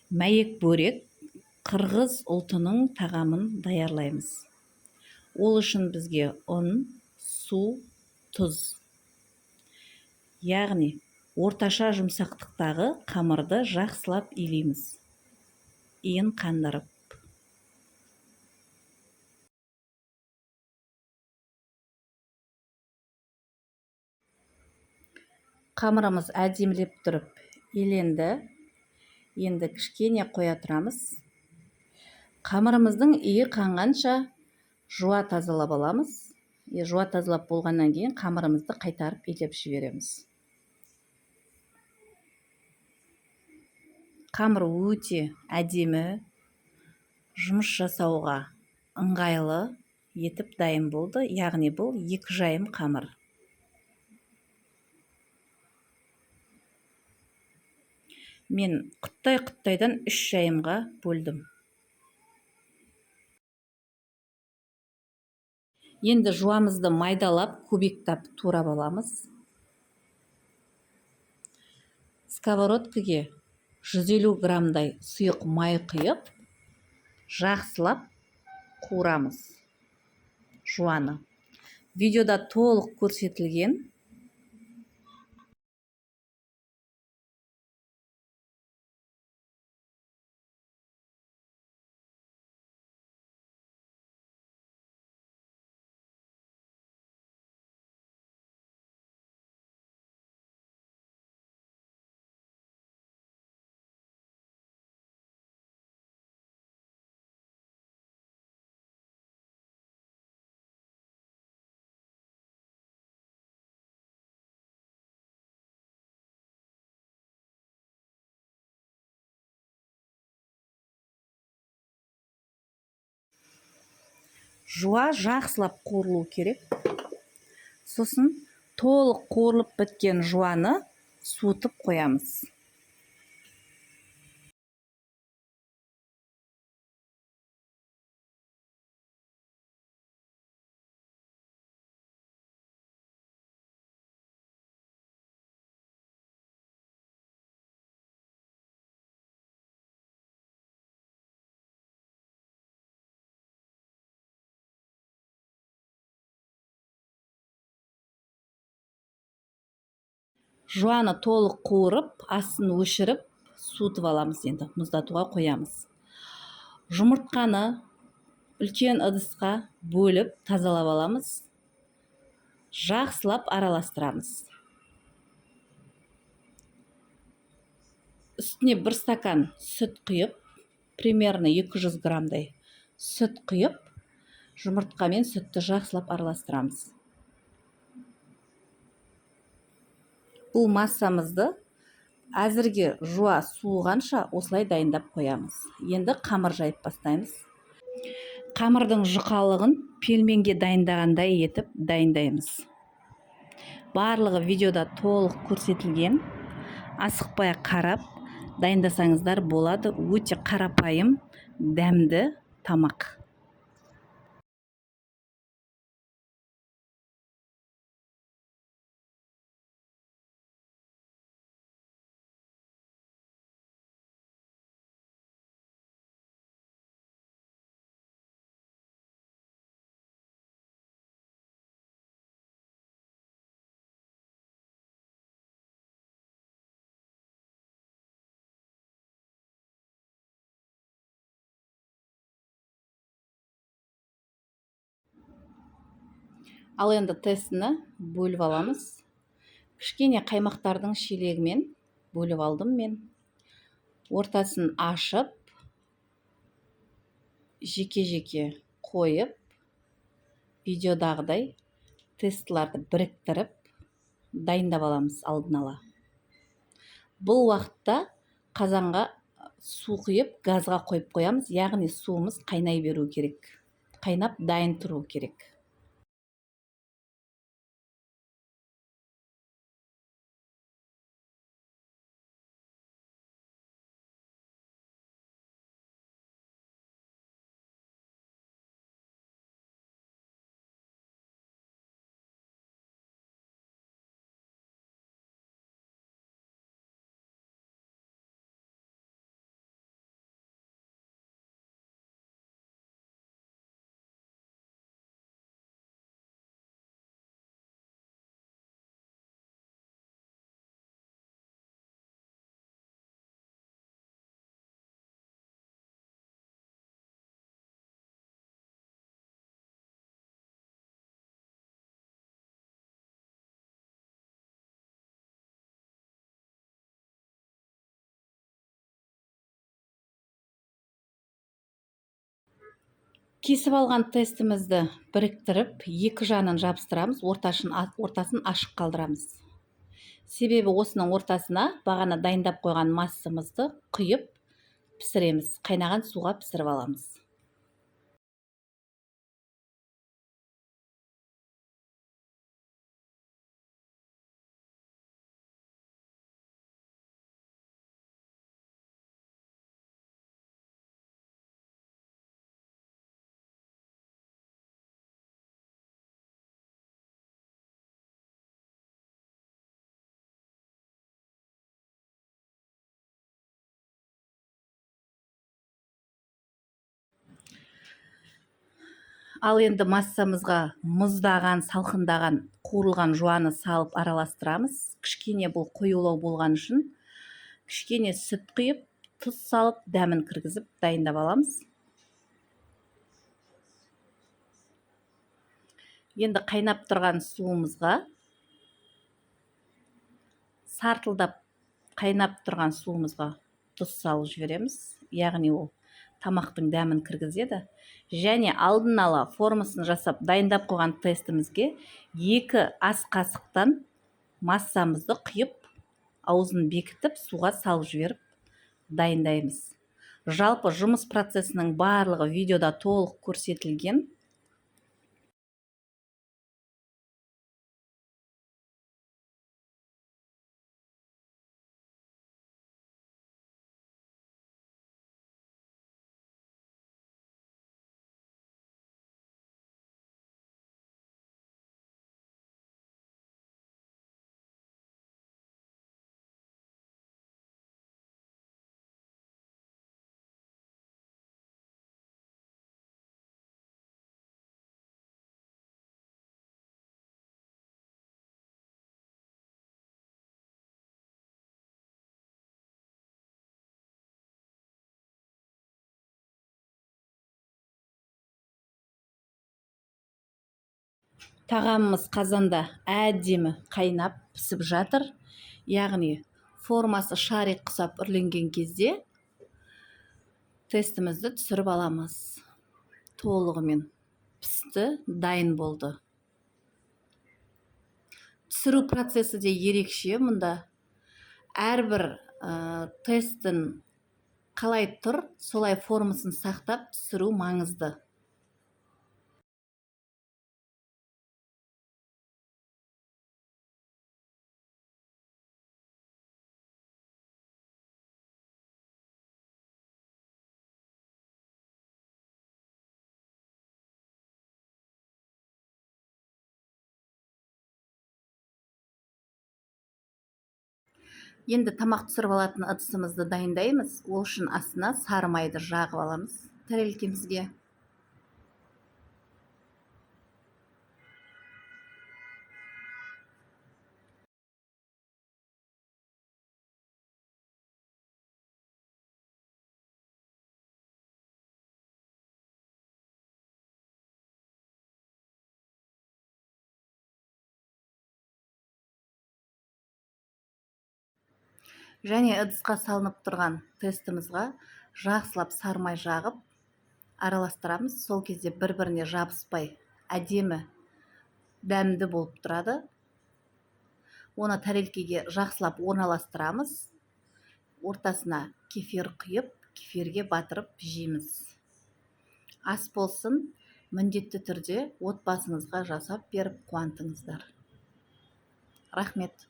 Мәйек бөрек, қырғыз ұлтының тағамын даярлаймыз. Ол үшін бізге ұн, су, тұз. Яғни орташа жұмсақтықтағы қамырды жақсылап илейміз. Иін қандырып. Қамырымыз әдемілеп тұрып иленді. Енді кішкене қоя тұрамыз. Қамырымыздың иі қанғанша жуа тазалап аламыз. Жуа тазалап болғаннан кейін қамырымызды қайтарып илеп жібереміз. Қамыр өте әдемі, жұмыс жасауға ыңғайлы етіп дайын болды. Яғни бұл 2 жайым қамыр. Мен құттай-құттайдан 3 жайымға бөлдім. Енді жуамызды майдалап, кубиктап турап аламыз. Сковородкаге 150 граммдай сұйық май құйып, жақсылап қуырамыз жуаны. Видеода толық көрсетілген. Жуа жақсылап қуырылу керек. Сосын толық қуырылып біткен жуаны суытып қоямыз. Жуаны толық қуырып, астын өшіріп, суытып аламыз енді, мұздатуға қоямыз. Жұмыртқаны үлкен ыдысқа бөліп, тазалап аламыз. Жақсылап араластырамыз. Үстіне 1 стакан сүт құйып, примерно 200 граммдай сүт құйып, жұмыртқа мен сүтті жақсылап араластырамыз. Бұл массамызды әзірге жуа суығанша осылай дайындап қоямыз. Енді қамыр жайып бастаймыз. Қамырдың жұқалығын пельменге дайындағандай етіп дайындаймыз. Барлығы видеода толық көрсетілген. Асықпай қарап дайындасаңыздар болады. Өте қарапайым, дәмді тамақ. Ал енді тестіні бөліп аламыз. Кішкене қаймақтардың шелегімен бөліп алдым мен. Ортасын ашып, жеке-жеке қойып, видеодағыдай тестілерді біріктіріп дайындап аламыз алдын ала. Бұл уақытта қазанға су құйып, газға қойып қоямыз, яғни суымыз қайнай беру керек. Қайнап дайын тұру керек. Кесіп алған тестімізді біріктіріп, екі жағынан жабыстырамыз, ортасын ашық қалдырамыз. Себебі осының ортасына бағана дайындап қойған массамызды құйып пісіреміз, қайнаған суға пісіріп аламыз. Ал енді массамызға мұздаған, салқындаған, қуырылған жуаны салып араластырамыз. Кішкене бұл қоюлау болған үшін кішкене сүт құйып, тұз салып, дәмін кіргізіп дайындап аламыз. Енді қайнап тұрған суымызға, сартылдап қайнап тұрған суымызға тұз салып жібереміз. Яғни ол тамақтың дәмін кіргізеді. Және алдын ала формасын жасап дайындап қойған тестімізге 2 ас қасықтан массамызды құйып, аузын бекітіп, суға салып жіберіп дайындаймыз. Жалпы жұмыс процесінің барлығы видеода толық көрсетілген. Тағамымыз қазанда әдемі қайнап пісіп жатыр. Яғни формасы шарик құсап үрленген кезде тестімізді түсіріп аламыз. Толығымен пісті, дайын болды. Түсіру процесі де ерекше мұнда. Әрбір тесттің қалай тұр, солай формасын сақтап түсіру маңызды. Енді тамақ түсіріп алатын ыдысымызды дайындаймыз. Ол үшін астына сары майды жағып аламыз тарелкемізге. Және ыдысқа салынып тұрған тестімізға жақсылап сары май жағып араластырамыз. Сол кезде бір-біріне жабыспай әдемі дәмді болып тұрады. Оны тарелкеге жақсылап орналастырамыз. Ортасына кефир құйып, кефирге батырып жейміз. Ас болсын, міндетті түрде отбасыңызға жасап беріп қуантыңыздар. Рахмет.